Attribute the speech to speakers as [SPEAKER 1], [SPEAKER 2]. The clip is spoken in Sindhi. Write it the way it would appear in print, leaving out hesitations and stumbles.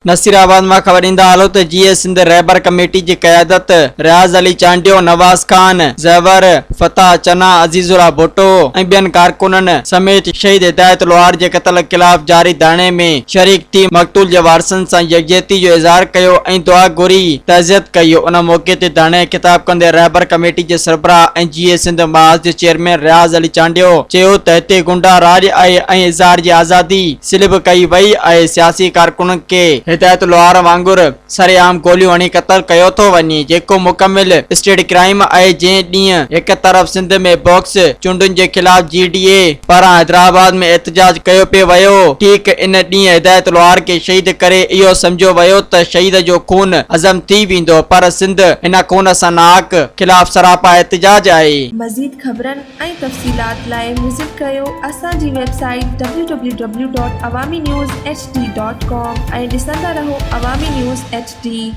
[SPEAKER 1] نصيرآباد مان خبر ڏيندا هلو ته جيئي سنڌ رهبر ڪميٽي جي قيادت رياض علي چانڊيو، نواز خان، زيور، فتاح چنا، عزيز الله ڀٽو ۽ ٻين ڪارڪنن سميت شهيد هدايت لوهار جي قتل خلاف جاري ڌرڻي ۾ شريڪ ٿي مقتول جي وارثن سان يڪجهتي جو اظهار ڪيو ۽ دعا گهري تعزيت ڪئي. ان موقعي تي ڌرڻي کي خطاب ڪندي رهبر ڪميٽي جي سربراهه ۽ جيئي سنڌ محاذ جي چيئرمين رياض علي چانڊيو چيو ته هتي غنڊا راڄ آهي ۽ اظهار جي آزادي سلب ڪئي وئي آهي، سياسي ڪارڪنن کي هدايت لوهار وانگر سرعام گوليون هڻي قتل ڪيو ٿو وڃي، جيڪو مڪمل اسٽيٽ ڪرائيم آهي، جنهن ڏينهن هڪ طرف سنڌ ۾ باڪس چونڊن جي خلاف جي ڊي اي پاران حيدرآباد ۾ احتجاج ڪيو پئي ويو، ٺيڪ ان ڏينهن هدايت لوهار کي شهيد ڪري اهو سمجهيو ويو ته شهيد جو خون هضم ٿي ويندو پر سنڌ ان خون سان ناحق خلاف سراپا احتجاج آهي.
[SPEAKER 2] مزيد خبرن ۽ تفصيلات لاء وزٽ ڪريو اسان جي website W W W dot Awami news H D dot com ۽ ڏسندا رهو عوامي نيوز ايڇ ڊي.